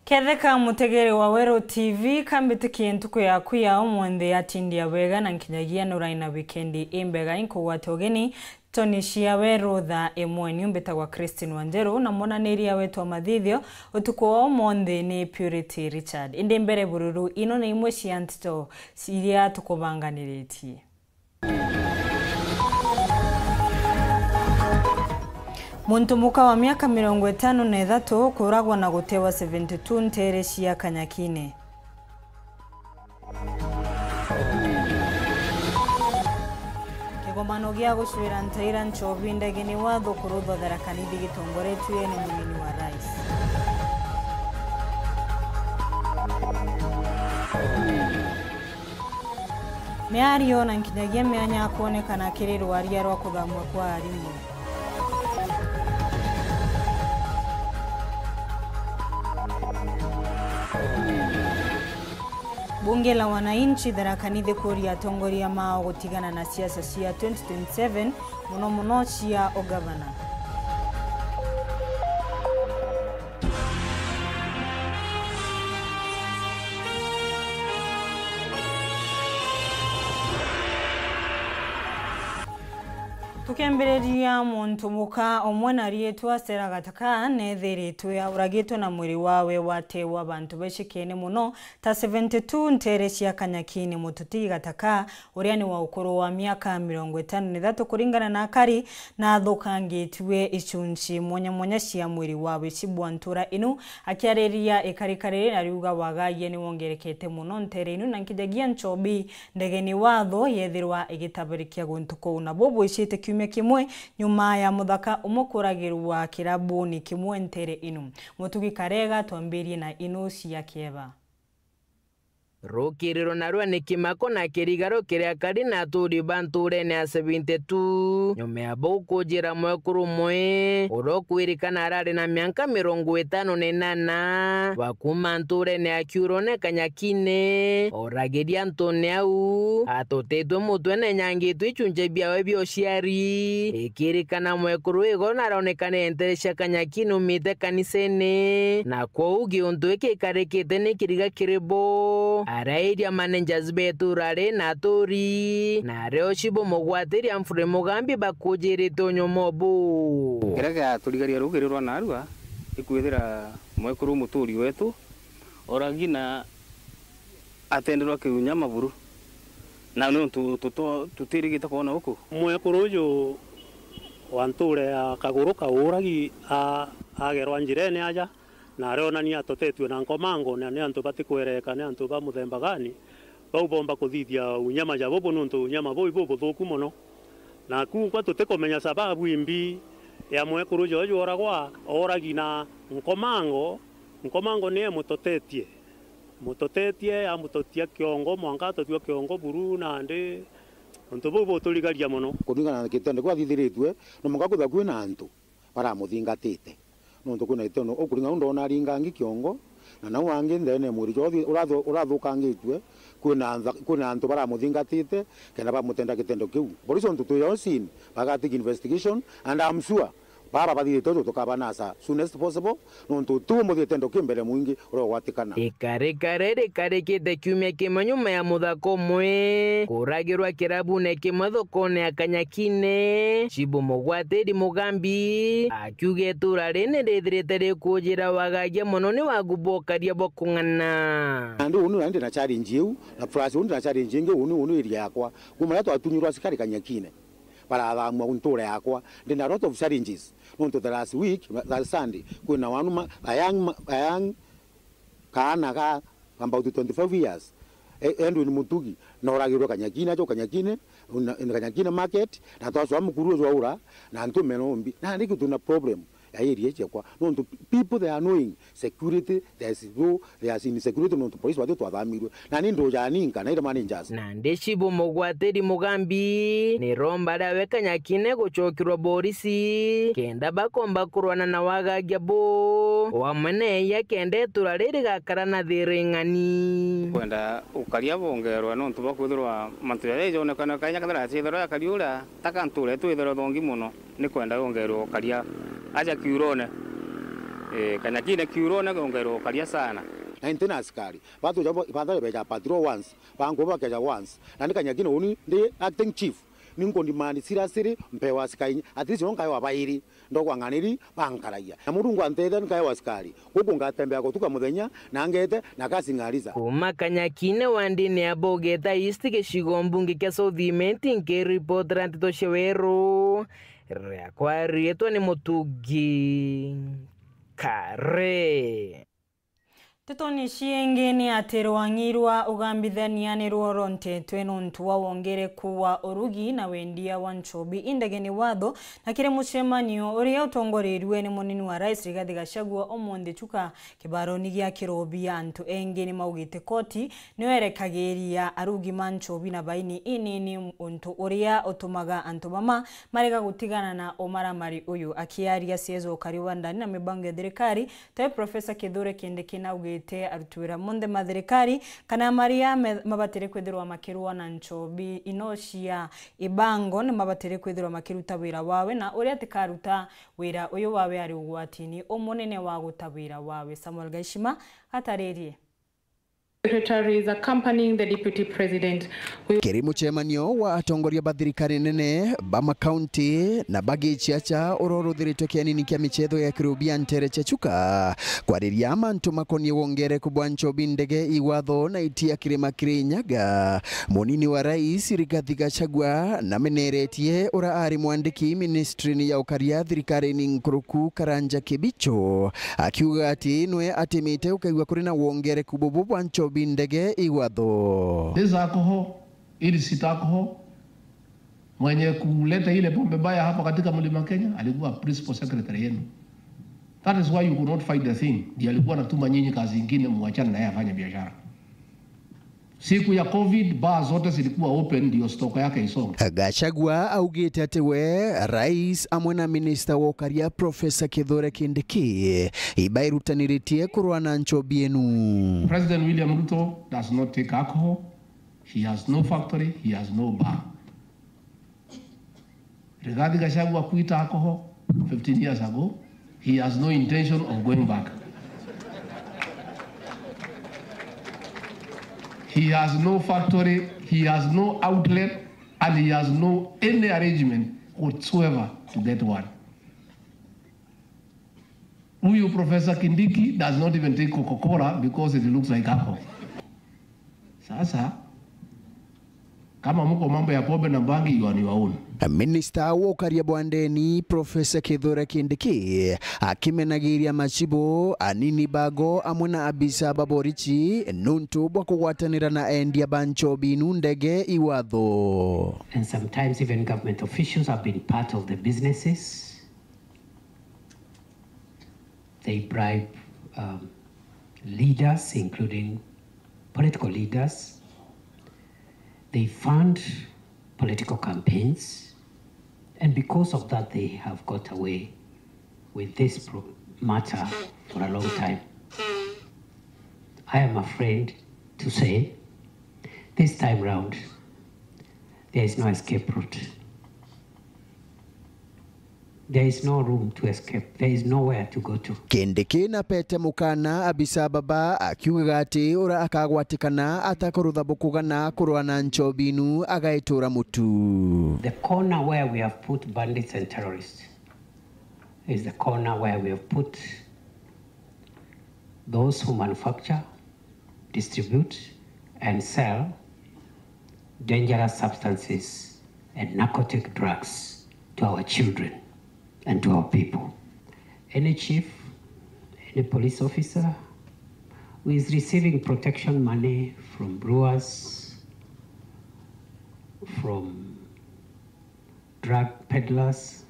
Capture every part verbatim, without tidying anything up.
Ketheka mutegeri wa Weru T V, kambitikie ntuku yaku ya umunthi yatindia bwega na nkinyagia nurai na wikendi imbega. Inkugwate ugeni, Tony cia Weru thaa imwe. Niu mbitagwa Christine Wanjeru, na monaniria wetu wa mathithio utuku wa umunthi ni Purity Richard. Indi mbere bururu, ino ni imwe cia nteto iria tukubanganiritie. Muntu muka wa miaka mirongo itano na ithatu kuuragwa na gutewa seventy two nteere cia Kanyakine. Kigomano gia gucwira ntaira nchobi ndegeni watho kuruthwa Tharaka Nithi gitongoretue ni munini wa rais. Miario na nkinyagia mianya ya kwonekana kiri rwaria rwa kuthamua kwa arimu. Bunge la Wananchi Tharaka Nithi kuuria atongoria mao gutigana na siasa cia twenty twenty seven, muno muno cia ugavana. Tukembiriria, muntu muka umwe na riitwa Stella Gataka neethiritwe auragitwe na mwiri wawe watewa bantu becikene muno ta seventy two nteere cia Kanyakine. Mututi Gataka, uria ni wa ukuru wa miaka mirongo itano na ithatu, kuringana na akari, na athukangitue icunci mwanya mwanya cia mwiri wawe cibwa ntura inu. Akiariria ikarikari, ariuga wagagia ni wongerekete muno nteere inu, na nkinyagia nchobi ndegeni watho yethirwa igitabarikia guntu kuu. Nabo bwicite kiumia kimwe nyuma ya muthaka umwe kuragirwa kirabuni kimwe nteere inu. Mutugi Karega, twambirie na inu cia kieba. Rukiriro narua ni kimako na kirigaro kiri akari na aturi ba nturene ya seventy two, nyuma ya bau kujira mwekuru umwe uria ukwirikana arari na mianka mirongo itano na inana, wa kuuma nturene ya Kiurone Kanyakine, oragiria antune au, atotetwe mutwe na enyangitwe icunci biawe bia uciari. Ikirikana mwekuru igo naronekane ntere cia Kanyakine umite kanisene, na kwou giuntu giki gikarikite ni kiriga kiri bo. Arairia managers ba itura ri na aturi, na aria uci bumugwatiria Humphrey Mugambi bakujirite unyuma ubu. Kiria giaturigaria rugiri rwa narua ikwithira mwekuru muturi wetu oragi na atenderwa kiunyama buru, na niuntu tuto-, tutirigite kwona uku. Mwekuru uju wa nture ya Kaguru Kauragi a-, agerwa njirene aja, na areonania atotetue na nkomango, na ni antu batikwereka ni antu ba muthemba gani, bau bomba kuthithia unyama ja bubu, niuntu unyama buu ibubuthuku mono. Naku nkwa tutikumenya sababu imbi ya mwekuru uju oragwa, oragi na nkomango. Nkomango niye mutotetie. Mutotetie, amutotia kiongo, mwanka atotua kiongo buru, nandi untu buu buturigaria mono. Kuringana na gitendo kiu athithiritue, no mwanka kwithirwa kwina antu baramuthingatite. Nontu kwina gitendo, ukuringa u ndona aringangi kiongo, na nau angi ndeene mwiri jwa uthi-, urathu-, urathukangitue, kwina antha-, kwina antu baramuthingatite, kenda bamutenda gitendo kiu. Polisi untu twira scene, bagatik investigation, and I'm sure baba bathithite uju tukabanasa soonest possible, nontu tiu muthithite ndoki mbere mwingi uria ugwatikana. Ikarikare rikarikite kiumia kimwe nyuma ya muthaka umwe kuragirwa kirabune kimwe thokone ya Kanyakine, Chibu Mugwatiri Mugambi akiuga itura ri ni rithirite rikujira wagagia mono ni wagu bwa ukaria bwa kung'ana. Nandi uu ni nandi na challenge iu, na plus uu ndi na challenge ingi, uu ni, uu ni area yakwa. Kuma riria twatunyirwe asikari Kanyakine, barathamua ntura yakwa, ndina a lot of challenges. Nontu the last week, last Sunday, kwina wanu ma-, a young ma-, a young kaana ga about twenty-five years, E-, Edwin Mutugi, noragirwe Kanyakine, ajo Kanyakine, na, na Kanyakine market, na twacwa mukuru uju aura, na ntume nombi. Nandi kiu twina problem ya area ciakwa. Nontu people they are annoying, security, there is no, there is insecurity nontu police batio twathamirwe. Na ni ndujaninka na ira managers. Nandi Chibu Mugwatiri Mugambi ni romba riawe Kanyakine gucokirwa borisi kenda bakomba kurwana na wagagia buu. Wamwe na eia kenda itura riri rigakara na thiri ing'ani. Kwenda ukaria bongerwe nontu bwa kwithirwa mantu jaja ijonekana Kenya kethira ciithirwa yakari uria taka ntura itwithirwa thongi mono. Ni kwenda yongerwe ukaria aja kiurone. Eh, kanyakine kiurone gongerwo karia sana. Na nti na asikari. Batu jabo, bathare beja patrol once. Bangu bakeja once. Na ni kanyakine uni ndi acting chief. Ni nkundimani sirasiri mpewa asikari. At least no nkaewa bairi. Ndogwa ng'aniri bankaragia. Na Murungu anteithia nkaewa asikari. Guku ngatembea gutuka muthenya na ngete na kasi ng'ariza. Kuma kanyakine wa ndini ya Bogeta East gicigo mbunge kia South Imenti nkiripotera nteto cia weru. Riakwa riitwa ni Mutungi Kare. Ntetoni ciingi ni ati rwang'i rwa ugambithania ni rworontetwe nontu wa wongereku wa urugi na wendia wa nchobi indegeni watho na kiri mucemanio uria utongoreirue ni munini wa rais Rigathi Gachagua umunthi chuka kibaroni gia Kirobi. Antu engi ni maugite koti niyo erekagiria arugi ma nchobi na baini inini, untu uria utumaga antu bama marega gutigana na umaramari uyu. Akiaria C S O Kariobangi na mibango ya thirikari, Te Profesa Kithure Kindiki naugite aruti wira monthe ma thirikari kana maria me-, mabatire kwithirwa makirua na nchobi ino cia ibango ni mabatire kwithirwa makiruta wira wawe, na uria atikaruta wira uyu wawe ari ugwatini umunene wa guta wira wawe. Samuel Gaishima ataririe. Secretaries accompanying the Deputy President. Kiri mucemanio wa atongoria ba thirikari nene ba makaunti na ba gichiacha uroruthiritwe kianini kia michetho ya Kirubia ntere cha Chuka, kwariria mantu makonie wongereku bwa nchobi ndege iwatho na itia kirima Kirinyaga, munini wa rais Rigathi Gachagua nameneretie ura ari mwandiki ministrini ya ukaria thirikarine nkuruku Karanja Kibicho, akiuga ati nwe atimite ukaigua kuri na wongereku bubu bwa nchobi ndege iwatho. This alcohol, illicit alcohol, mwenye kuleta ile pombe mbaya hapa katika Mlima Kenya alikuwa principal secretary yenu. That is why you could not fight the thing. Ndiye alikuwa anatuma nyinyi kazi ingine, muachane na yeye afanye biashara. Siku ya covid, bar zote zilikuwa open ndio stock yake isonge. Gachagua augite ati we, rais amwe na minista wa ukaria Profesa Kithure Kindiki ibairutaniritie kurwa na nchobi enu. President William Ruto does not take alcohol. He has no factory, he has no bar. Rigathi Gachagua quit alcohol fifteen years ago. He has no intention of going back. He has no factory, he has no outlet, and he has no any arrangement whatsoever to get one. Huyu Professor Kindiki does not even take Coca-Cola because it looks like alcohol. Sasa, kama mko mambo ya pombe na bangi, you are on your own. Minista wa ukaria bwa ndeni, Professor Kithure Kindiki, akimenagiria machibu, anini bago, amwe na abisa ba borichi, nuntu bwa kugwatanira na endia ba nchobi inu ndege iwatho. And sometimes even government officials have been part of the businesses. They bribe, um, leaders, including political leaders. They fund political campaigns. And because of that, they have got away with this pro-, matter for a long time. I am afraid to say, this time round, there is no escape route. There is no room to escape. There is nowhere to go to. Kindiki napete mukana abisa baba akiugaga ati ura akagwatikana atakurutha bukugana kurwa na nchobi inu agaitura mutu. The corner where we have put bandits and terrorists is the corner where we have put those who manufacture, distribute, and sell dangerous substances and narcotic drugs to our children and to our people. Any chief, any police officer who is receiving protection money from brewers, from drug peddlers,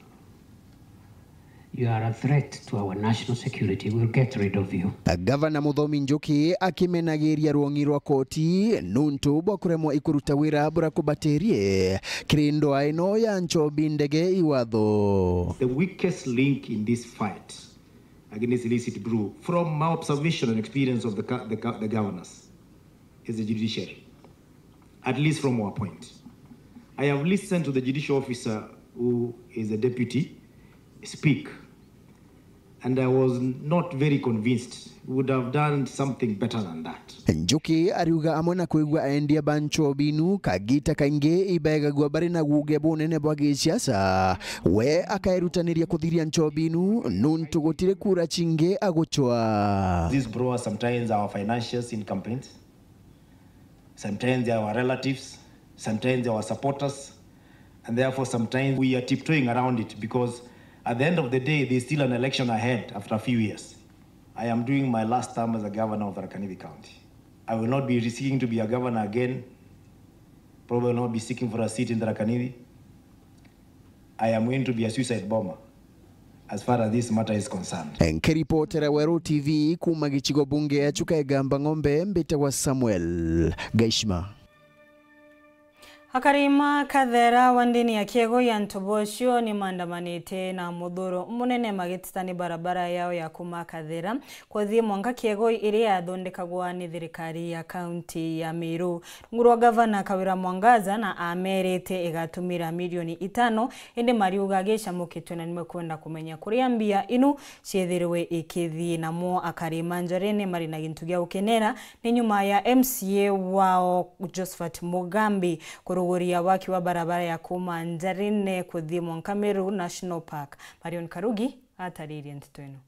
you are a threat to our national security. We'll get rid of you. Gavana Muthomi Njuki akimenagiria rwong'i rwa koti nuntu bwa kuremwa ikuruta wira buria kubatirie kiri ndwaa ino ya nchobi ndege iwatho. The weakest link in this fight against illicit brew, from my observation and experience of the, the, the governors, is the judiciary, at least from our point. I have listened to the judicial officer, who is the deputy, speak. And I was not very convinced we would have done something better than that. Njuki ariuga amwe na kwigua endia ba nchobi inu kagita kaingi ibaegagua bari na guge bunene bwa gisiasa, we akaerutaniria kuthiria nchobi inu nuntu gutiri kura cingi agucwa. These growers sometimes our financiers in campaigns, sometimes they are our relatives, sometimes they are our supporters, and therefore sometimes we are tiptoeing around it because at the end of the day, there's still an election ahead after a few years. I am doing my last term as a governor of Tharaka Nithi County. I will not be seeking to be a governor again. Probably will not be seeking for a seat in Tharaka Nithi. I am going to be a suicide bomber as far as this matter is concerned. Nkiripotera Weru T V kuuma gicigo bunge ya Chuka Igamba Ng'ombe, mbitagwa Samuel Gaishima. Akari ma Kathera wa ndini ya Kiegoi antu bocio ni maandamanite na muthuro munene magiteta ni barabara yao ya kuuma Kathera kuthii mwanka Kiegoi iria yathondekagwa ni thirikari ya kaunti ya Meru. Rungu rwa gavana Kawira Mwangaza na amerite igatumira milioni itano, indi mariuga gicamukitwe na nimekwenda kumenya kuria mbia inu ciethirwe ikithii. Namo akari ma Njarene mari na gintu gia gukenera ni nyuma ya M C A wao Josephat Mugambi kuruguria waki wa barabara ya kuuma Njarene kuthii mwanka Meru National Park. Marion Karugi ataririe nteto ino.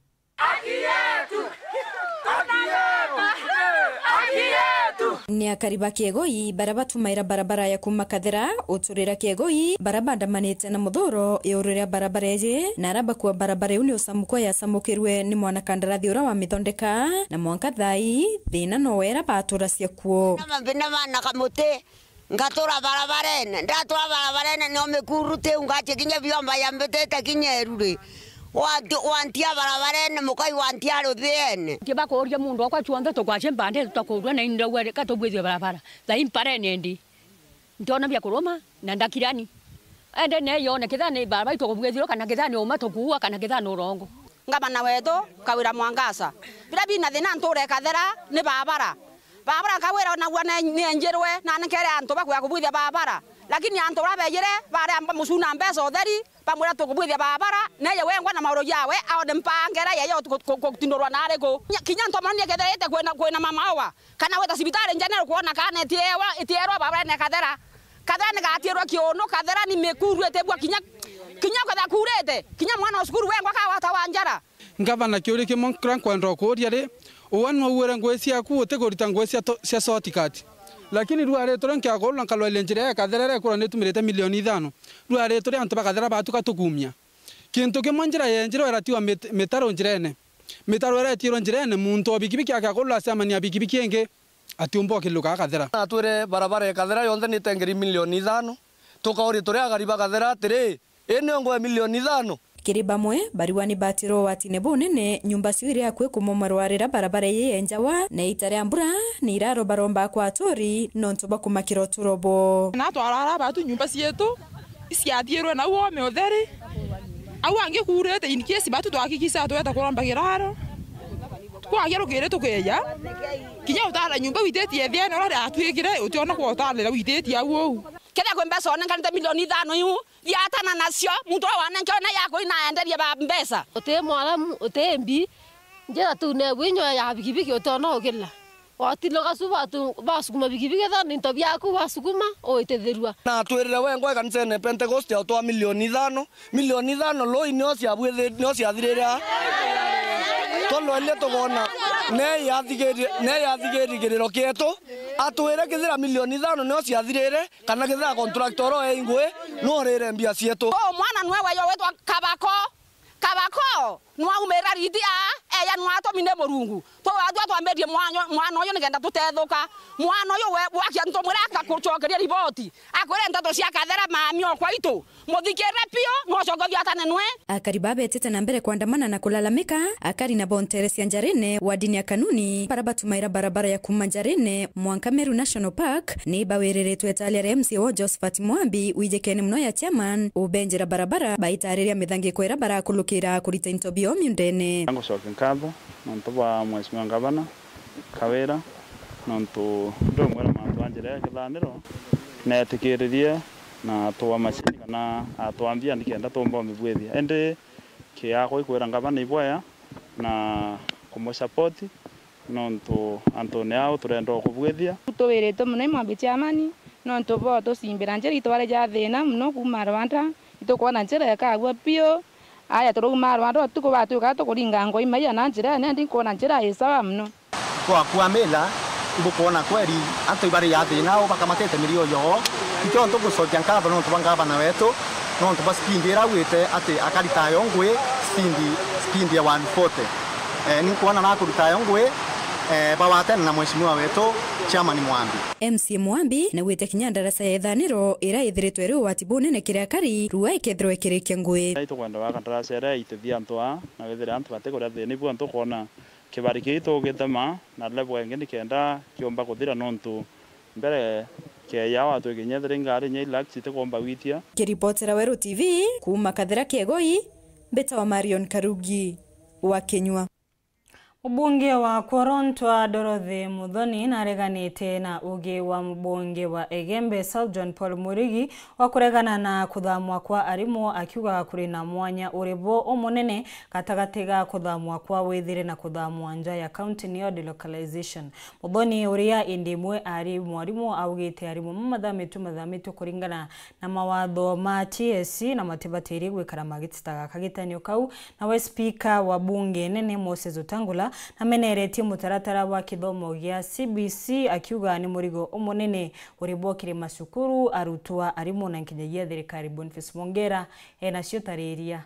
Ni akari ba Kiegoi baria batumaira barabara ya kuuma Kathera uturira Kiegoi, baria baandamanite na muthuro iguru ria barabara iji, na aria bakua barabara iu ni ucamukwa yacamukirwe ni mwanakandarathi uria wamithondeka, na mwanka thaa ii thina no wera batura cia kuo. Na mambina bana kamuti. Ngatura barabarene, ndatura barabarene, nio mikuru tiu ngacia kinya biomba ya mbitite kinya eruri. Wanti-, wantia barabarene, mukai wantia ruthiene. Ntibakuria mundu wakwa, cuonthe tukwacia mbande tutakurua, na indaua rika tubwithie barabara. Thaa ii mparene ndi. Ntiona bia kuruma, na ndakirani. Ende ne yone kethira ni barabara itukubwithirwa, kana kethira ni uma tukuua, kana kethira ni urongo. Ngavana wetu, Kawira Mwangaza. Biria bina thina ntura Kathera ni barabara. Barabara Kawira nagua ne-, nenjirwe, na nenkere antu bakwia kubwithia barabara. Lakini antu baria bejire, baria amba mucuna mbeca utheri, bamwira tukubwithia barabara, neye wengwa na mauro jawe, aone mpangera yeyo ku-, ku-, kutindurwa na ariku. Kinya, kinya ntomani kethira ite kwina, kwina mamaua, kana gwita cibitari njenero kwona kana itiewa, itierwa barabara ne Kathera. Kathera ni gatirwa kiunu, Kathera ni mikuru itibua kinya, kinya kwetha kurite, kinya mwana wa cukuru wengwa kawata wa njara. Ngavana, kiuria kimwe kiria nkwenda ukuuria ri, uwe nwauire ngui ciaku utikurita ngui cia to-, cia shortcut. Lakini rua ri turi nkiakurura nkarwaria njira ya Kathera iria ikurwa ni itumirite milioni ithano. Rua ri turi antu ba Kathera batuka tukumia. Kintu kimwe njira yenjirwe iratiwa mit-, mitaro njirene. Mitaro iria itirwe njirene, muntu o bikibiki akiakurura acemania bikibiki ingi. Atiumba ukiriruka Kathera. Atwire barabara ya Kathera yonthe ni tengeri milioni ithano. Tukauria turi akari ba Kathera atiri, ii nio ngwe milioni ithano? Kiri bamwe, bariwa ni batirwa watine bunene, nyumba cio iri akui kumomarwa riria barabara ii yenjawa, na iita ria mbura ni irarobaromba kwa aturi nontu bwa kumakira uturo bo. Na twarara batu nyumba cietu, Iciathiirwe nau oome utheri. Au angi kuurite, in case batu twakikisa tweta kuromba kiraro. Kwagia rukiri tukeeja. Kinya utaara nyumba wititie thiene uria riatwikire, utiona kwa utaarira wititie au uu. Kethia kwi mbeca onenkanite milioni ithano iu, thiatana nacio, muntu uria wanenkerwe na yakui na enderie ba mbeca. Uti mwaramu, uti mbi, njira tu nebu inyo ya bikibiki utiona ukirira. Watinoka cu batu-, basukuma bikibiki, ethira ni into biaku wasukuma, uitithirua. Na atwirire wengwa ikanisene Pentecost ya utwaa milioni ithano. Milioni ithano lui nio ciabwithi-, nio ciathirire aa. Tondwerie tukoona, ne yathigiri-, ne yathigirigiriro kietu. Atwire kithira milioni ithano nio ciathirire, kana kithira contractor oro e ingui, nuurire mbia cietu. Uu mwana nwe weyo witwa Kabako. Kabako, nwaumira riti aa, eya nwatumine Murungu. Twatwa twambirie mwana, mwana uyu nikenda tutethuka. Mwana uyu we, wakia ntumwira akakucokeria riboti. Akwire nteto cia Kathera mami okwa itu. Muthikirire piu, nwacoke uthiatane nwe. Akari babetete na mbere kwandamana na kulalamika, akari na bonterecia Njarene, wadini ya Kanuni, bara batumaira barabara ya kuuma Njarene, mwanka Meru National Park, ni bawiriritwe italia ria M C A wao Josephat Mwambi, wijikene muno ya chairman, ubenjera barabara, baitariria mithangiko iria barakulukira kurita into biao miundene. Ngucokia nkatho nontu bwa Mheshimiwa Ngavana Kawira, nontu ndimwira mantu a njira ya kithaniro, netikiririe na atwa macini kana atwa mbia nikenda tumba umibwithia. Indi kiakwa ikwira ngavana ibwea, na kumusupport nontu antune ao turenda o kubwithia. Tuwiritwe mono i Mwambi Chairman nontu bo tucimbira njira itware ja thina mono kuuma Rwanda, itukwona njira ikagua piu. Aya turauma Rwanda utuku batwika tukuringa ngoi maiya na njira ene ndi nkwona njira i sawa mono. Kwa, kwa mila, ibukwona kweri antu ibari ya thina o bakamatite mirio yoo. Ikio ntugucokia nkatho nontu bwa ngavana wetu, nontu bwa speed ira augite ati akarita yo ngui speed, speed ya one forty. Eh, ninkwona nakuruta yo ngui, eh, bawatene na mheshimiwa wetu, Chairman Mwambi. M C A Mwambi naugite kinya ndaraca ya ithaniro ira ithiritwe iri ugwati bunene kiri akari, rua ikethirwa ikirikia ngui. Itukwenda waka ndaraca iria itithia antu aa, na withire antu batikuria thina, ibu antu kwona kibari kii tugitema na level ingi nikenda kiumba kuthira, nontu mbere keya watu ikinya ethira ingari inya i lakhs itikumba gwitia. Kiripotera Weru T V kuuma Kathira Kiegoi, mbitawa Marion Karugi wa Kinyua. Mubunge wa Kworontwa Dorothy Muthoni nareganite na ugi wa mubunge wa Igembe South John Paul Murigi wa kuregana na kuthamwa kwa arimu, akiuga kuri na mwanya uri bo umunene gatagati ga kuthamwa kwa withire na kuthamwa nja ya kaunti, niyo delocalization. Muthoni, uria indi imwe ari mwarimu, augite arimu bamwe mathamitue, mathamitue kuringana na mawatho ma T S C na matibatiri gwikara magititaga kagitanio kau. Nawe spika wa bunge nene Moses Wetangula nameneretie mutaratara wa kithomo gia C B C, akiuga ni murigo umunene uri bo kiri macukuru, arutwa, arimu na nkinyagia thirikari. Boniface Mwongera ena cio tariria.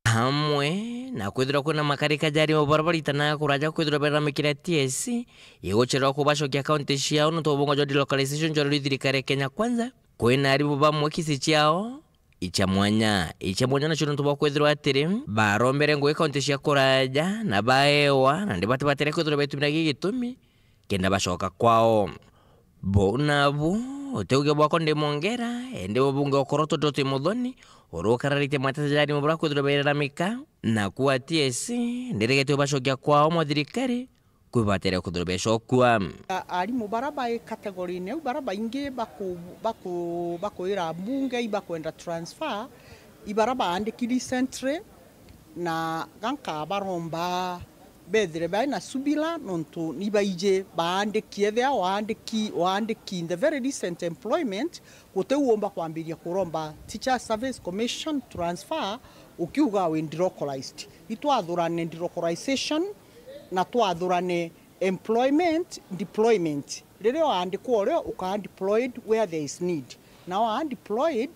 Amwe na kwithirwa kwina makarika ja arimu baria baritanaga kuraja kwithirwa beramikira T S C, igucererwa kubacokia kaunti ciao nontu bwa mubongo jwa delocalization jwa ruri thirikari ya Kenya Kwanza. Kwina arimu bamwe kisi ciao icia mwanya, icia mwanya nacio nontu bwa kwithirwa atiri barombere ngugi kaunti cia kuraja na baewa, na ndi batibatire kwithirwa betumira gigi gitumi kenda bacoka kwao. Bou nabu, uti uge bwakwa ndi Mwongera, indi mubunge wa Kworontwa Dorothy Muthoni, uria ukararitie mateta ja arimu baria kwithirwa baireramika na kuatia isi, ndiregete ubacokia kwao mwa thirikari, kwibatire kwithirwa becokua. A-, arimu baria bai category-ini iu, baria baingi baku-, baku-, bakwira mbunge ibakwenda transfer, i baria baandiki recently, na ganka baromba bethire bai na subira, nontu ni baiji baandiki. Ethia waandiki, waandiki in the very recent employment, guti uumba kwambiria kuromba Teacher Service Commission transfer ukiuga wi delocalized. Itwathurane delocalization na twathurane employment, deployment. Riria waandikwa urio, ukaa deployed where there is need. Na waa deployed,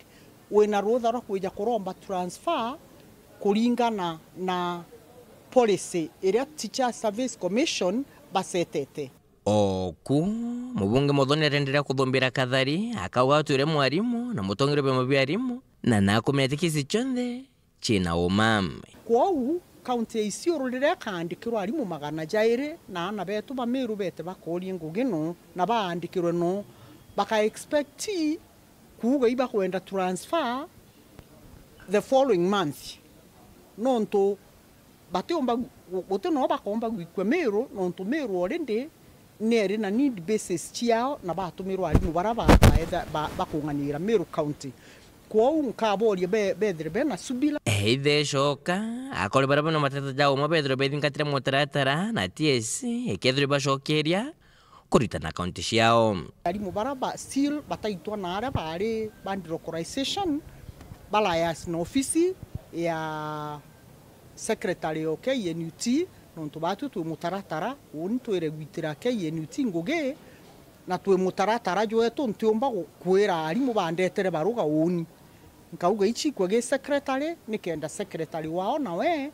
wina rutha rwa kwija kuromba transfer kuringana na policy iria Teacher Service Commission basetete. Oku, mubunge Muthoni arenderea kuthumbira Kathari, akauga atwire mwarimu na mutongeria wa biama bia arimu, na nakumenya ati kisi cionthe ciina uma. Kwou, kaunti ya Isiolo riria ikaandikirwa arimu magana jairi, na aana betu ba Meru bete bakoorie ngugi no, na baandikirwe no, baka expect kuuga ibakwenda transfer the following month, nontu batiumba gu-, gu-, guti no bakomba gwikua Meru, nontu Meru already ni iri na need basis ciao, na batumirwa arimu baria ba-, baetha-, ba-, bakung'anira Meru County. Kwou nkaboria be-, bethire bena subira. Eithe coka, akori baria bena mateta ja umwe bethirwe bethingatire mutaratara na T S C, ikethirwe ibacokeria kuritana kaunti ciao. Arimu baria ba still bataitwa na aria baari ba delocalization, ba liaise na ofisi ya secretary o K N U T, nontu batwi twi mutaratara, uuni twire gwitira K N U T ngugi, na twi mutaratara jwetu, ntiumba gu-, kwira arimu bandetere baruga uuni. Nkauga ichikwe gi secretary, nikenda secretary wao nawe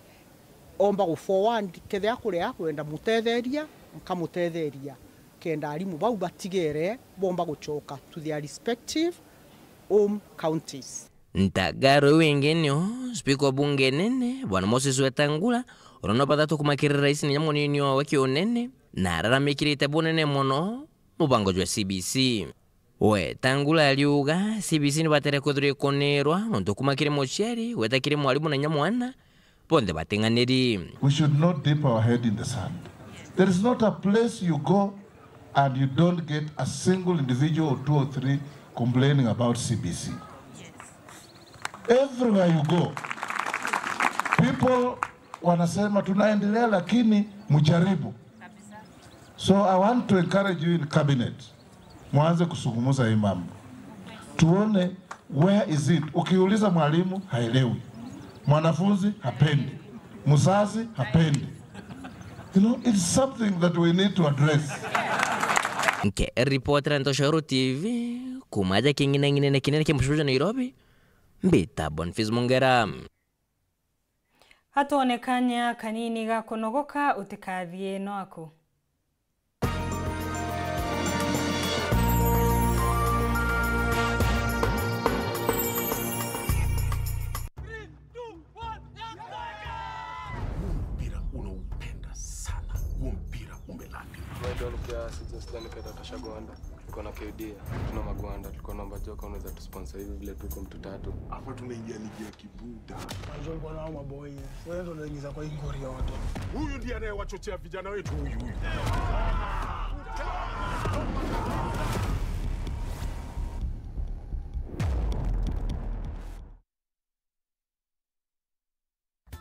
omba gu forward, kethira kuri akwenda mutetheria, nkamutetheria, kenda arimu bau batigere bomba gucoka to their respective home counties. Ntagaro iu ingi nio, spika wa bunge nene, Bwana Moses Wetangula, uria no bathatu kumakirira rais na inya munini owe kiunene, na araramikirite bunene mono mubango jwa C B C. Wetangula ariuga, C B C ni batere kwithirwa ikunirwa, nontu kuma kiri muciari, gweta kiri mwarimu na inya mwana, bonthe bating'aniri. We should not dip our head in the sand. There is not a place you go and you don't get a single individual or two or three complaining about C B C. Everywhere you go, people People wanasema tunaendelea, lakini mjaribu. So I want to encourage you in cabinet. Mwanze kusungumuza hii mambo. Tuone where is it. Ukiuliza mwalimu, haelewi. Mwanafunzi, hapendi. Mzazi, hapendi. You know, it's something that we need to address. Nke ripotera Ntoshoro T V, kuuma aja king'inang'inene kinene kia mucii jwa Nairobi, mbita Boniface Mongera. Atwone kanya kanini ga kunogoka, utikathie no aku. Huo mpira unaupenda sana. Huo mpira umelani. Wewe ndio unakuja sisi Stanley Kata Tashagwanda. Tuko na K D, tuna Magwanda, tulikuwa naomba Joka unaweza tusponsor hivi vile tuko mtu tatu. Hapa tunaingia ligi ya Buda. Unajua ulikuwa nao maboy. Wewe ndio unaingiza kwa hii ngori yote. Huyu ndiye anayewachochea vijana wetu huyu, huyu.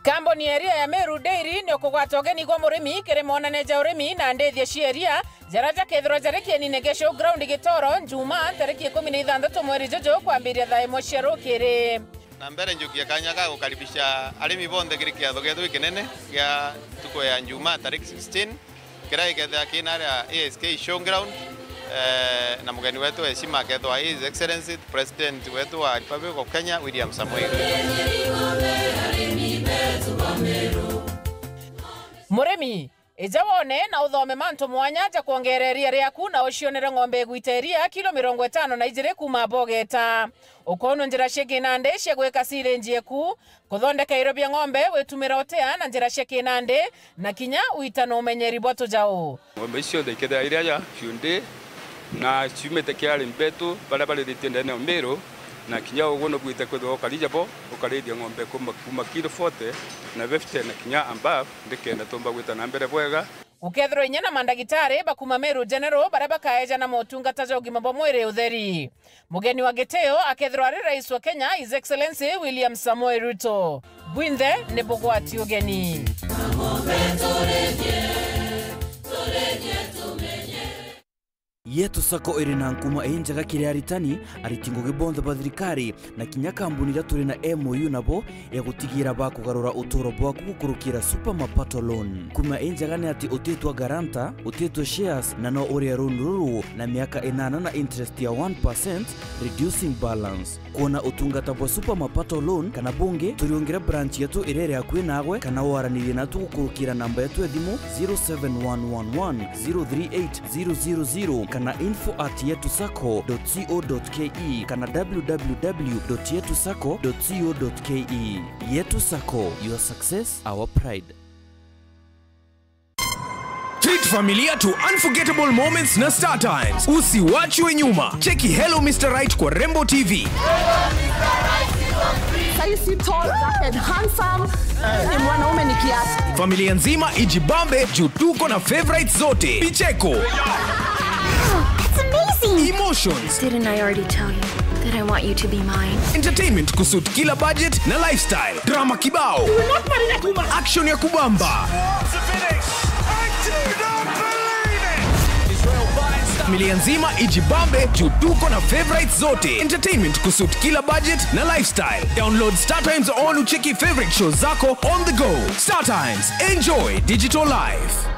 Kambuni ya iria ya Meru Dairy ni ukugwata ugeni gwa murimi kiri monane ja urimi na ndithia cia iria, jaria jakethirwa jari kienine gia showground Gitoro, Njumaa, ntariki ikumi na ithanthatu mweri juju, kwambiria thaa imwe cia rukiri. Na mbere njukie kanya ga gukaribisha arimi bonthe kiri kiatho gietu gikinene gia ntuku ya Njumaa, tariki sixteen, kiria gikethira kina aria A S K Showground, eh, na mugeni wetu wa heshima akethwa His Excellency President wetu wa Republic of Kenya, William Samoei Ruto. Murimi, ija wone na uthome mantu mwanya ja kwongeera iria riaku na ucionere ng'ombe igwita iria kilo mirongo itano na ijiri kuuma bogeta. Ukoonwa njira cia kinandi cia gwika silage eku, kuthondeka irio bia ng'ombe witumira utea na njira cia kinandi, na kinya wita na umenyeri bwa tujau. Ng'ombe ici cionthe ikethira iri aja ciundi, na ciumite kia arimi betu baria barithitie ndene ya Meru, na kinya uguo nubwite kwithirwa ukari jabo, ukarithia ng'ombe kuma, kuma kilo forty na fifty na kinya above, nikenda tumba gwita na mbere bwega. Gukethirwa inya na mandagitari ba kuuma Meru General baria bakaejana motungata ja ugima bwa mwiri utheri. Mugeni wa gitio akethirwa ari Rais wa Kenya, His Excellency William Samoei Ruto. Bwinthe ni bugwati ugeni. Yetu Sacco iri na nkuma injega kiri aritani, ariti ngugi bonthe ba thirikari, na kinya kambuni iria turi na M O U nabo ya gutigira bakugarura uturo bwaku gukurukira Super Mapato Loan. Nkuma injega ni ati utitwa guarantor, utitwa shares, na no urie loan ruru na miaka inana na interest ya one percent, reducing balance. Kwona utungata bwa Super Mapato Loan kana bungi, turiungire branch yetu iria iri akui naagwe, kana waranirie natu gukurukira namba yetu ya thimu zero seven one one one zero three eight zero zero zero kana info at yetu sacco dot co dot K E kana w w w dot yetu sacco dot co dot K E. Yetu Sacco, your success, our pride. Treat familia to unforgettable moments na Star Times. Usiwachwe nyuma. Cheki Hello Mister Right kwa Rembo T V. Sahi si tall, dark and handsome. Ni mwanaume ni kiasi. Familia nzima ijibambe juu tuko na favorites zote. Vicheko. It's amazing. Emotions. Didn't I already tell you that I want you to be mine? Entertainment kusuit kila budget na lifestyle. Drama kibao. Action ya kubamba. Familia nzima ijibambe juu tuko na favorites zote. Entertainment kusuit kila budget na lifestyle. Download Star Times on ucheki favorite shows zako on the go. Star Times, enjoy digital life.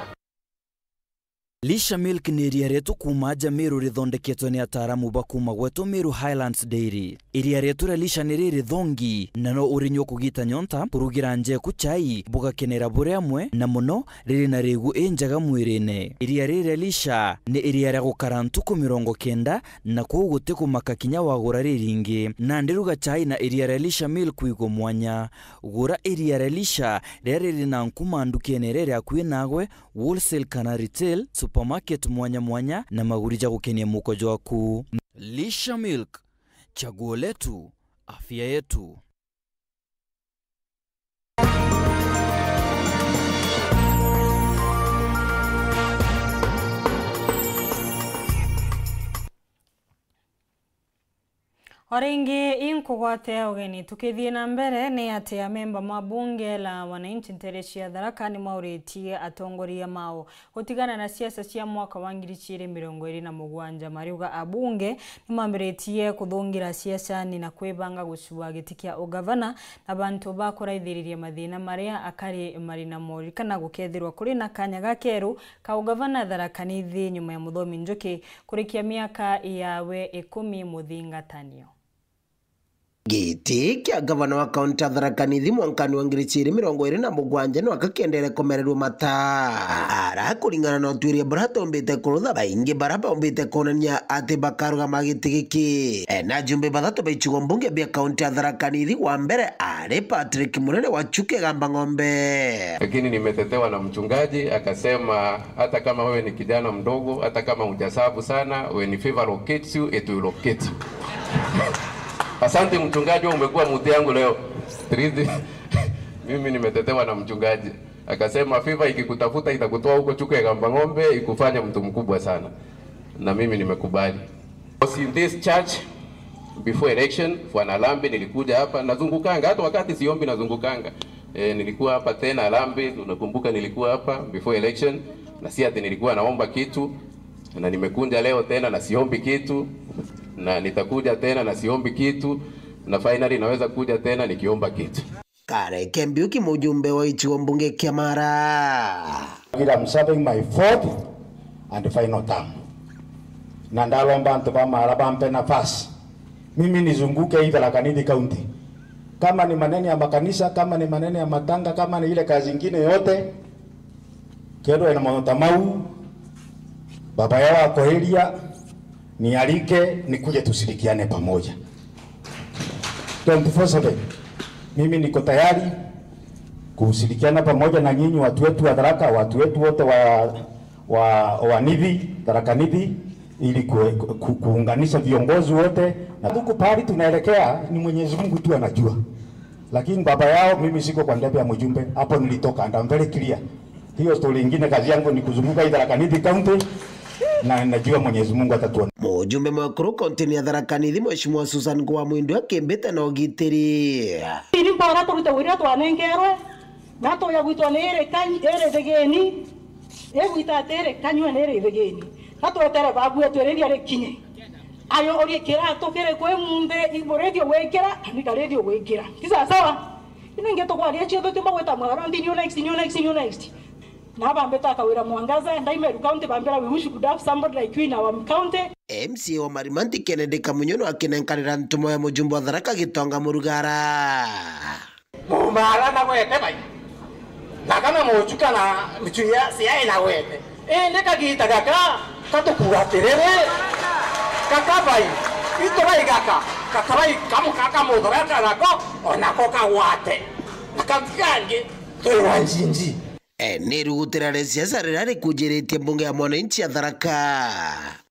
Lisha Milk ni iria rietu kuuma aja Meru rithondeketwe ni ataaramu ba kuuma gwetu Meru Highlands Dairy. Iria rietu ria Lisha ni riri thongi, na no urinyua kugita nyonta, kurugira njeku chai, bugakenera buri amwe, na muno riri na rigu injega mwirine. Iria riri ria Lisha ni iria ria gukara ntuku mirongo kenda, na kwou guti kumaka kinya wagura riringi. Nandi ruga chai na iria ria Lisha Milk wigwe mwanya. Gura iria ria Lisha riria riri na nkuma ndukene iria iri akui naagwe, wholesale kana retail, supermarket mwanya mwanya, na maguri ja gukenia muko jwaku. Lisha Milk, chaguo letu, afya yetu. O ringi, Kugwatia ugeni. Tukithii na mbere, ni ati amemba ma bunge la wananchi ntere cia Tharaka ni mauritie atongoria mao gutigana na siasa cia mwaka wa ngiri igiri mirongo iri na mugwanja. Mariuga abunge ni mambiritie kuthungira siasani na kwibanga gucua giti kia ugavana na bantu ba kuraithiriria mathina maria akari mari namo. Ririkana gukethirwa kuri na kanya gakeru ka ugavana Tharaka Nithi nyuma ya Muthomi Njuki kurikia miaka yawe ikumi muthingatanio. Giti kia gavana wa kaunti ya Tharaka Nithi mwankani wa ngiri igiri mirongo iri na mugwanja nwaka kiendere kumererua mata. Ara kuringana na utwiria buria tumbite kurutha, baingi bara baumbite kuonania ati bakarugama giti giki. E, na ajumbe bathatu ba icigo mbunge bia kaunti ya Tharaka Nithi, wa mbere ari Patrick Munene wa Chuka Igamba Ng'ombe. Lakini nimetetewa na mchungaji, akasema, "Hata kama wewe ni kijana mdogo, hata kama hujasabu sana, when favor locates you, it will locate you." Asante mchungaji, wewe umekuwa mtu yangu leo. Mimi nimetetewa na mchungaji. Akasema, "Favor ikikutafuta itakutoa huko Chuka Igamba Ng'ombe, ikufanya mtu mkubwa sana." Na mimi nimekubali. I was in this church before election for an harambee, nilikuja hapa, nazungukanga, hata wakati siombi nazungukanga. Eh, nilikuwa hapa tena harambee, unakumbuka nilikuwa hapa before election, na si ati nilikuwa naomba kitu, na nimekuja leo tena na siombi kitu, na nitakuja tena na siombi kitu, na finally naweza kuja tena nikiomba kitu. Kareke Mbiuki, mujumbe wa gicigo mbunge kia Mara. I'm serving my fourth and final term. Na ndalomba antu ba Mara bampe nafasi. Mimi nizunguke hii Tharaka Nithi County. Kama ni maneno ya makanisa, kama ni maneno ya matanga, kama ni ile kazi ingine yote, kethirwe na mauntu ta mau, baba yao akoiria, nialike, nikuje tushirikiane pamoja. Twenty-four seven. Mimi niko tayari kushirikiana pamoja na nyinyi, watu wetu wa Tharaka, watu wetu wote wa, wa, wa Nithi, Tharaka Nithi, ili ku-, ku-, kuunganisha viongozi wote. Na huku pahali tunaelekea ni Mwenyezi Mungu tu anajua. Lakini baba yao, mimi siko kwa debe ya mjumbe, hapo nilitoka, and I'm very clear. Hiyo story ingine, kazi yangu ni kuzunguka hii Tharaka Nithi County, na najua Mwenyezi Mungu atatuona. Mujumbe mwekuru kauntini ya Tharaka Nithi, Mheshimiwa Susan Kuwa Mwindu, akimbite na ugitiri. Ini mpora turute wira twanengerwe, na tuya gwitwa ni iri kanyi-, iri thigini, igwita ati iri kanyua ni iri thigini. Na twetere babu etu iriria rikinye. Ayo urie kiratu kiri kwi munthi, iburithio gwikira, ni karithio gwikira. Ti sawa sawa? Ino ingi tukwaria ciothe, ti bagwita mwaro, ndi new next, new next, new next. Na bambita akawira Mwangaza, Ndaimeru County, bambira, "We wish we could have somebody like you in our county." M C A wa Marimanti, Kennedy Kamunyu, no akinenkanira ntumo ya mujumbe wa Tharaka Gitonga Murugara. Mumara na gwete bai. Na kana muchuka na michu ya cia ina gwete. Indi kagita gaka, katukuga atiriri, gaka bai, itu bai gaka, gaka bai kamu kaka mutho gaka nako, onako kagwate. Na kangi kangi, twi wa njinji. E, ni rugutira ria siasa riria rikujiritie mbunge ya mwananchi ya Tharaka.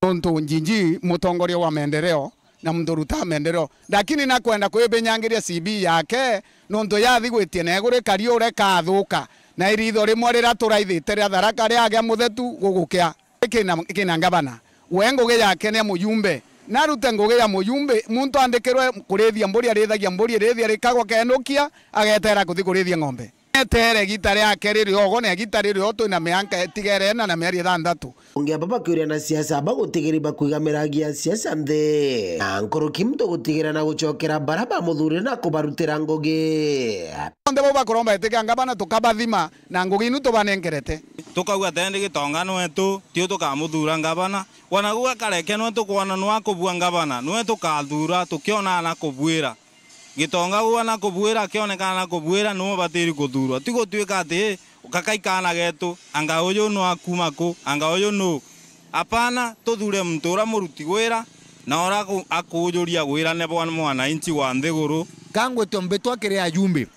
Nontu njinji mutongoria wa maendeleo, na muntu urutaga maendeleo, lakini nakwenda kwibinyangiria C V yake, nontu yathi gwitie na iguru ikari ureka athuka, na iritho rimwe riria turaithite ria Tharaka riagia muthetu gugukia. Kina, kina ngavana, we ngugi yake ni ya mujumbe, narute ngugi ya mujumbe, muntu andikirwe kurithia mburi, arithagia mburi, irithia rikagwa kenukia, agetera kuthi kurithia ng'ombe. Etere gita riake riri ogo, na gita riri o twina mianka itigere ina na mieri ithanthatu. Ongi aba bakiuria na siasa aba gutigiri bakwigamiragia siasa nthi, na nkuruki muntu gutigirira na gucokera bara bamuthurire na kubarutira ngugi. Onthe bau bakuromba giti kia ngavana tukabathima na ngugi inu tubanenkerete. Tukauga tendi Gitonga nwetu, tiu tukamuthura ngavana. Wana guu akareke nwe tukwona nwa kubua ngavana, nwe tukathura tukiona na kubwira. Gitonga uu ana kubwira, akionekana na kubwira, niwe ubatiri kuthurwa. Ti gutuika ati, "Ii, gaka i kaana getu, anga uyu nu akuma ku, anga uyu nu?" Apana, tuthure muntu uria muruti wira, na uria aku-, akuujuria wirane bwa mwananchi wa nthiguru. Ka ngwitio mbitwa kiri ajumbe,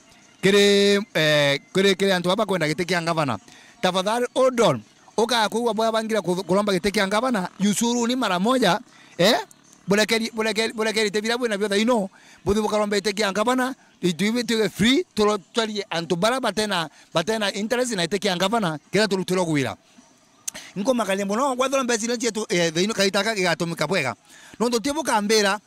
kiri, eh, kiri, kiri antu baba bakwenda giti kia ngavana. Tafadhali, hold on. Ukaga kwigua bwa bangira ku-, kuromba giti kia ngavana, yusuruni mara moja, eh? Burekeri, burekeri, burekeri te bira bwina bio thaino, buthi bukaromba giti kia ngavana, itu ibi tuge free, turo-, twarie antu bara batena, batena interest na giti kia ngavana, kira turutirwe gwira. Nkumakaria mono, kwethirwa mbeca iria cietu, eh, thaino kaita gaka gigatumika bwega. Nontu ti bukambira,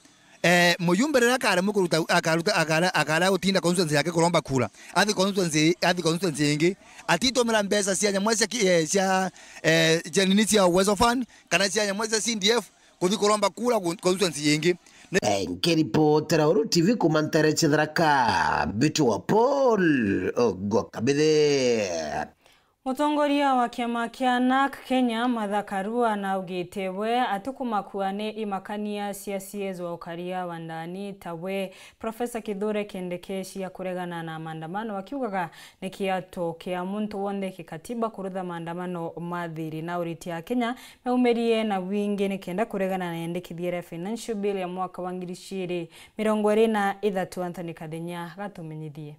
Eh, mujumbe riria akaremwe kuruta, akaruta, akara-, akara gutinda constituency yake kuromba kura, athi constituency, athi constituency ingi, atitumira mbeca cia nyamwe cia ki-, eh, cia, eh, cia nini cia Uwezo Fund, kana cia nyamwe cia C D F, kuthi kuromba kura gu-, constituency ingi. Ni- Eh, nkiripotera Uru T V kuma ntere cia Tharaka, Mbitu wa Paul, Ogwa Kabithe. Mutongoria wa kiama kia NARC Kenya, Martha Karua, naugite we atikumakua ni imakania cia C S wa ukaria wa ndani ta we Professor Kithure Kindiki cia kuregana na maandamano, akiugaga ni kiato kia muntu wonthe kikatiba kurutha maandamano ma thiri. Na uriti a Kenya meumirie na wingi nikenda kuregana na yendekithia ria financial bill ya mwaka wa ngiri ciiri mirongo iri na ithatu. Anthony Kathenya gatumenyithie.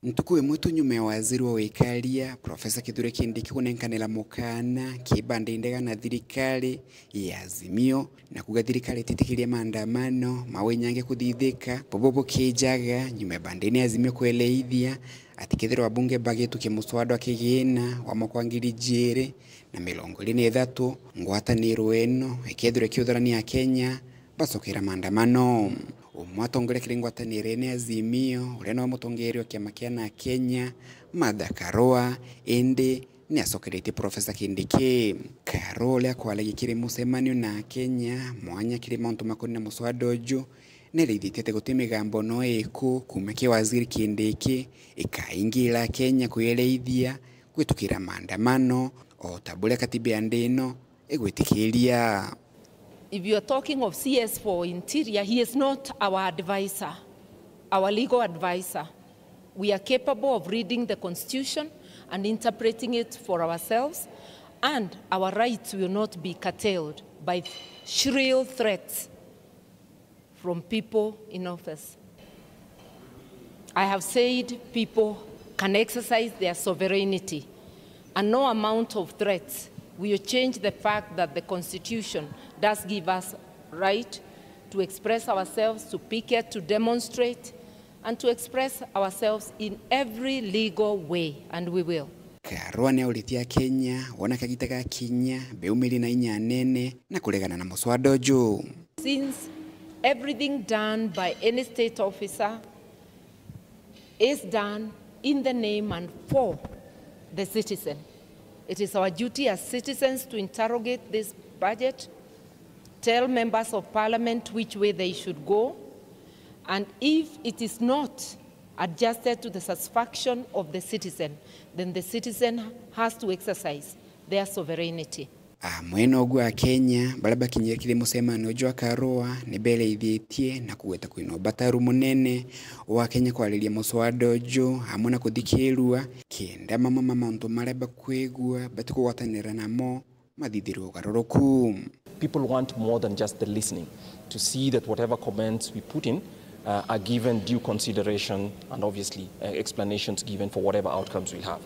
Ntuku imwe tu nyuma ya waziri wa wikaria, Professor Kithure Kindiki kunenkanira mukana kibanda indega na thirikari ya Azimio, na kuga thirikari ititikiria maandamano ma winyange kuthithika, bubu bukijaga nyuma ya bandene ya Azimio kweleithia ati kethirwa abunge bagitukia muswada wa kigina wa mwaka wa ngiri ijiri na mirongo iri na ithatu, ngwataniro ino ikethirwa ikiuthurania Akenya bacokera maandamano. Umwe atongoria kiri ngwataniro ino ya Azimio, uria niwe mutongeria wa kiama kia NARC Kenya, Martha Karua, indi ni acokeretie Professor Kindiki. Karua, uria akwaragia kiri mucemanio na Akenya mwanya kiri mauntu makonie na muswada uju, ni araithitie ati guti migambo no iku kuuma ki waziri Kindiki ikaingira Akenya kwiereithia gwitukira maandamano, o ta buria katiba ya nthi ino igwitikiria. If you are talking of C S for Interior, he is not our advisor, our legal advisor. We are capable of reading the constitution and interpreting it for ourselves, and our rights will not be curtailed by shrill threats from people in office. I have said people can exercise their sovereignty, and no amount of threats will change the fact that the constitution does give us right to express ourselves, to picket, to demonstrate, and to express ourselves in every legal way, and we will. Karua ni auritie Akenya wona kagita gakinya beumirie na inya nene na kuregana na muswada uju. Since everything done by any state officer is done in the name and for the citizen, it is our duty as citizens to interrogate this budget, tell members of parliament which way they should go, and if it is not adjusted to the satisfaction of the citizen, then the citizen has to exercise their sovereignty. Amwe noguo Akenya baria bakinyire kiri mucemanio jwa Karua ni bereithitie na kugweta kwina ubataru munene wa Akenya kwariria muswada uju amwe na kuthikirua, kenda mamwe ma mauntu maria bakwigua batikugwatanira namo mathithirwe ugaruruku. People want more than just the listening, to see that whatever comments we put in, uh, are given due consideration and obviously, uh, explanations given for whatever outcomes we have.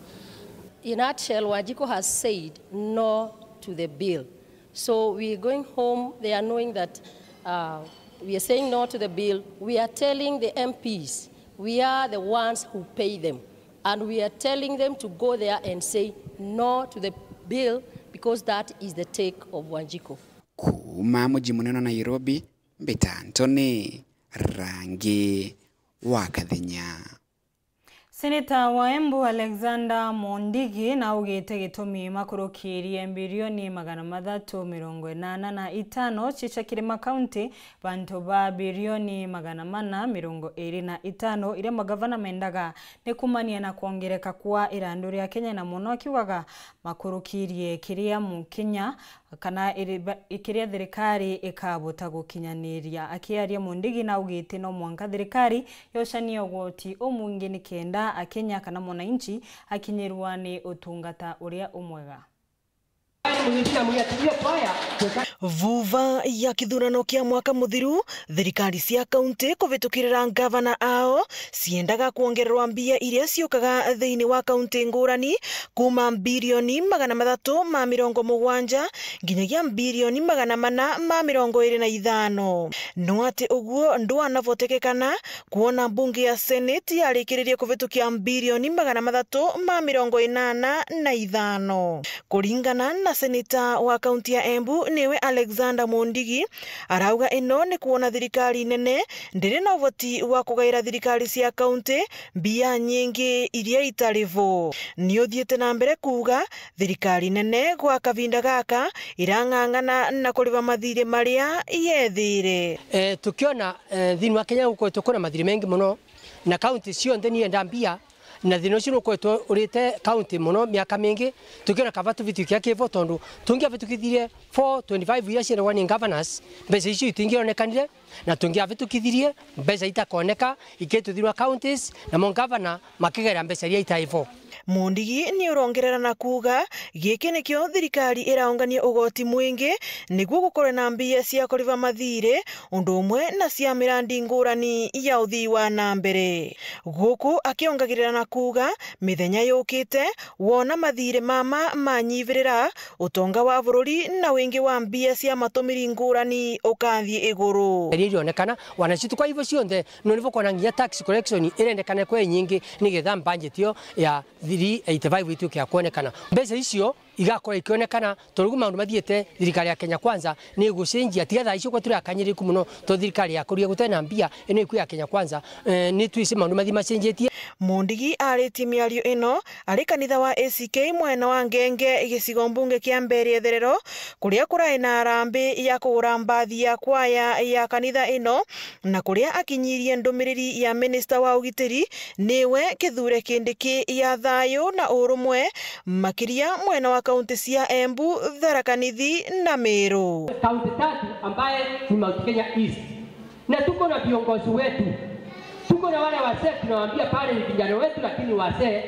In a nutshell, Wanjiko has said no to the bill. So we are going home there knowing that, uh, we are saying no to the bill. We are telling the M Ps, we are the ones who pay them. And we are telling them to go there and say no to the bill because that is the take of Wanjiko. Kuuma muji munene wa Nairobi, mbita Anthony Rangi wa Kathenya. Seneta wa Embu Alexander Mondigi naugite gitumi makurukirie mbirioni magana mathatu mirongo inana na itano cicha kiri makaunti bantu ba birioni magana mana mirongo iri na itano iria magavana mendaga ni kumania na kwongereka kwa irandu ria Kenya, na mono akiugaga makurukirie kiria Mukenya kana iri-, ba-, kiria thirikari ikabota gukinyaniria. Akiaria, Mundigi naugite no mwanka thirikari yocanie ugoti umwingi nikenda Akenya kana mwananchi akinyirwa ni utungata uria umwega. Vuva ya kithurano kia mwaka muthiru, thirikari cia kaunti kuvitukirira ngavana ao ciendaga kwongererwa mbia iria ciukaga thiini wa kaunti ngurani, kuuma mbirioni magana mathatu ma mirongo mugwanja nginyagia mbirioni magana mana ma mirongo iri na ithano. No ati uguo ndwanavotekekana, kwona mbunge ya Seneti yarikiririe kuvitukia mbirioni magana mathatu ma mirongo inana na ithano. Kuringana na seneta wa kaunti ya Embu, niwe Alexander Mondigi arauga ino ni kwona thirikari nene ndiri na uboti wa kugaira thirikari cia kaunti mbia nyingi iria itari vo. Ni uthiite na mbere kuuga thirikari nene gwa kavinda gaka irang'ang'ana na kuriva mathiri maria yethire. Eh, tukiona, eh, thiini wa Kenya gukoretwe kwina mathiri mengi mono, na kaunti cionthe ni yenda mbia, na thina ucio nukoretwe urite kaunti mono miaka mingi, tukiona kaba tuvitukia kivo, tondu tungiavitukithirie four twenty-five iria ciendagwa ni governors, mbeca icio itingionekanire, na tungiavitukithirie mbeca itakoneka, ikituthirwa counties, namo governor makigera mbeca iria itai vo. Mondigi ni urongerera na kuuga, giki nikio thirikari iraungania ugoti mwingi niguo gukorwe na mbia cia kuriva mathiri, undu umwe na cia mirandi ngurani ya uthii wa na mbere. Guku akiongagirira na kuuga, mithenya yukite, wona mathiri mama manyivirira, utonga wa bururi na wingi wa mbia cia matumiri ngurani ukathii iguru. Iria irionekana, wanacituka ivo cionthe, no nivo kwona nginya tax collection irendekana kwa inyingi, nigetha budget iyo ya three eighty-five ituike ya kwonekana. Mbeca icio igakorwo ikionekana, tondu riu maundu mathiite, thirikari ya Kenya Kwanza ni igucenjia. Tiga thaa icio kwa turi akanyiriku mono, to thirikari ya kuria gutena mbia, ino iku ya Kenya Kwanza, eh, ni twisi maundu mathi macenjetie. Mondigi aritie miario ino ari kanitha wa A C K mwena wa Ngenge, gicigo mbunge kia Mbeere Etherero, kuria kurai na arambi ya kugura mbathi ya kwaya ya kanitha ino, na kuria akinyirie ndumiriri ya minista wa ugitiri, niwe Kithure Kindiki ya thayu na urumwe, makiria mwena wa kaunti cia Embu, Tharaka Nithi na Meru. Kaunti tatu ambaye ni Mount Kenya East. Na tuko na viongozi wetu. Tuko na wale wazee tunawaambia pale ni vijana wetu, lakini wazee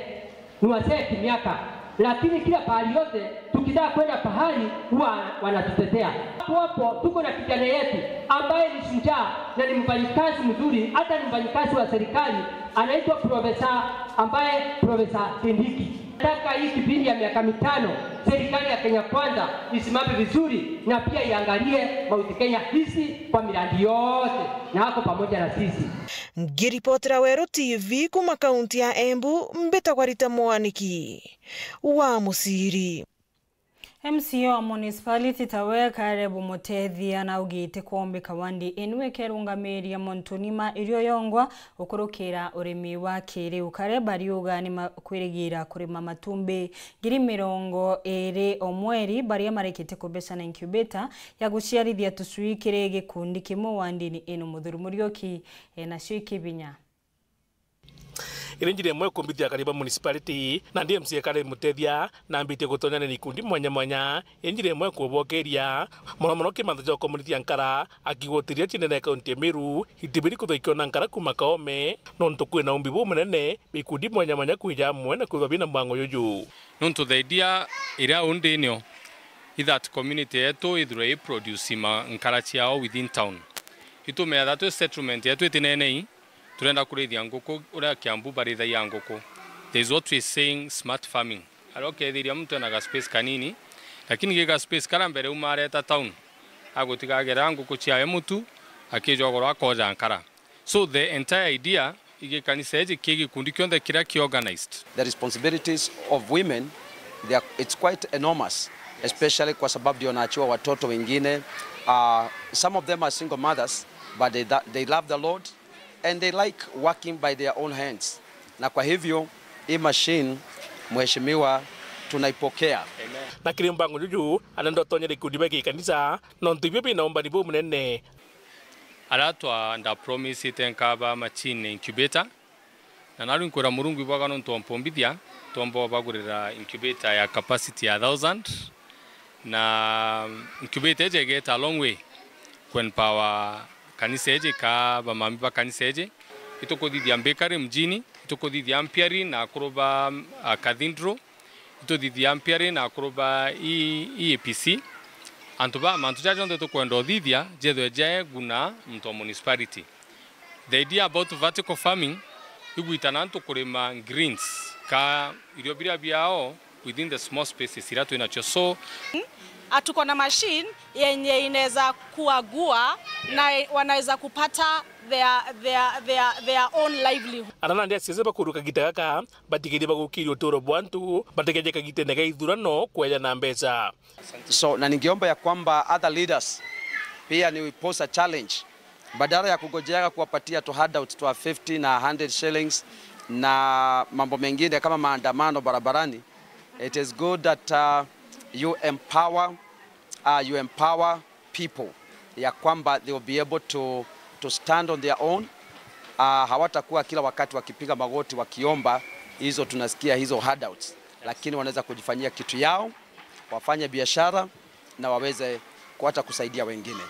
ni wazee kimiaka, lakini kila pahali yote tukitaka kwenda pahali huwa wanatutetea. Hapo hapo tuko na kijana yetu ambaye ni shujaa na ni mfanyikazi mzuri, hata ni mfanyikazi wa serikali, anaitwa Profesa, ambaye Profesa Kindiki. Nataka hii kipindi ya miaka mitano serikali ya Kenya Kwanza isimame vizuri na pia iangalie Mount Kenya East kwa miradi yote, na ako pamoja na sisi. Ngiripotera Weru T V kuma kaunti ya Embu, mbitagwa Rita Mwaniki wa Muciri. M C A wa municipality tawe Caleb Mutethia naugite kwombika wandi inu ikerungamiria Montunima irio yongwa gukurukira urimi wa kiriu. Caleb ariuga ni makwirigira kurima matumbi ngiri mirongo iri o mweri, baria marikite kubecana incubator ya guciarithia tucui kiri gikundi kimwe wandini ino. Muthuri Muriuki enacio ikibinya. Iri njira imwe kumbithia Kariba Municipality, na ndi M C A Caleb Mutethia, na mbitie gutonyania na ikundi mwanya mwanya, iri njira imwe kubokeria, mono mono kimantha ja ukomunithia nkara, akigutiria cinene kaunti ya Meru, itibiri kwithwa ikiona nkara kuma Kaome, nontu kwina umbi bumunene, ikundi mwanya mwanya kwija amwe na kwithwa bina mwango juju. Nontu the idea iria undinio i that community yetu ithirwe i produce ma nkara ciao within town. Itumea that twi settlement yetu itinenei, turenda kurithia nguku uria Kiambu barithagia nguku. There is what we saying smart farming. Aria ukethiria muntu ena ga space kanini, lakini gi ga space karia mbere uma areta town, agutiga agera nguku ciawe mutu, akijogorwa akoja nkara. So the entire idea igi kanisa iji ki gikundi kionthe kiria ki organized. The responsibilities of women, they are, it's quite enormous, especially kwa sababu ndio wanaachiwa watoto wengine. Uh, some of them are single mothers, but they, they love the Lord and they like working by their own hands. Na kwa hivyo, hii machine, mheshimiwa, tunaipokea. Na kiri mbango juju, anenda utonyera ikundi ba gikanisa, nontu ibio bina umbani bumunene. Aria twa, ndapromisite nkaba machine incubator, na naru nkwira Murungu ibwaga nontu ompumbithia, twomba obagurira incubator ya capacity ya thousand, na incubator iji igeeta a long way ku empower kanisa iji, ka bamami ba kanisa iji. Itukuthithia bakery mjini, itukuthithia mpiari na akuru ba, ah, cathedral, ituthithia mpiari na akuru ba E A P C. Antu ba, mantu jaja jonthe tukwenda uthithia jethwe jae guna muntu wa municipality. The idea about vertical farming, igwitana antu kurima greens, ka irio biria biao within the small spaces iria twinacio. So, Ah, tuko na machine yenye inaweza kuagua na wanaweza kupata their, their, their, their own livelihood. Ara nandi asiasa bakuruka gita gaka batigerie bagukiria uturo bwa antu bategeje kagitene ga ithurano kwejana mbeca. So, na ningeomba ya kwamba other leaders pia ni pose a challenge. Badala ya kugojeaga kuwapatia tu handouts twa fifty na hundred shillings na mambo mengine kama maandamano barabarani, it is good that, uh, you empower, uh, you empower people ya kwamba they will be able to, to stand on their own. Uh, hawatakuwa kila wakati wakipiga magoti wakiomba hizo tunasikia hizo handouts, lakini wanaweza kujifanyia kitu yao, wafanye biashara na waweze kuacha kusaidia wengine.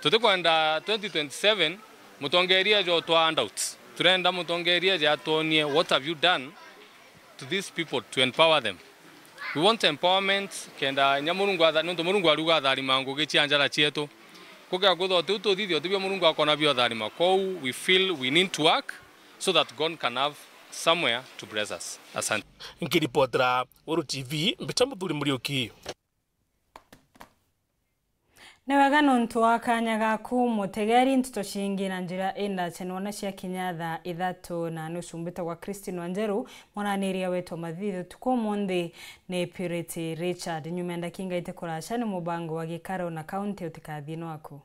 Tutikwenda twenty twenty-seven mutongeria jo twa handouts. Turenda mutongeria ja atonie what have you done to these people to empower them. We want empowerment, kenda nya Murungu atha-, nontu Murungu ariuga atharima ngugi cia njara cietu. Kuga kutho tiu tuthithio tibio Murungu akona bio tharima. Kou we feel we need to work so that God can have somewhere to bless us. Asante. Nkiripotera Weru T V, mbita Muthuri Muriuki. Ni wega nontu wa kanya gaku, mutegeri. Nteto cingi na njira indace nona ciakinya thaa ithatu na nusu. Mbitagwa Christine Wanjeru, mwaraniria wetu wa mathithi utuku umunthi ni Purity Richard. Nyuma ya ndakika ite kuraca ni mubango wa gikaro na kaunti utikathie nwaku.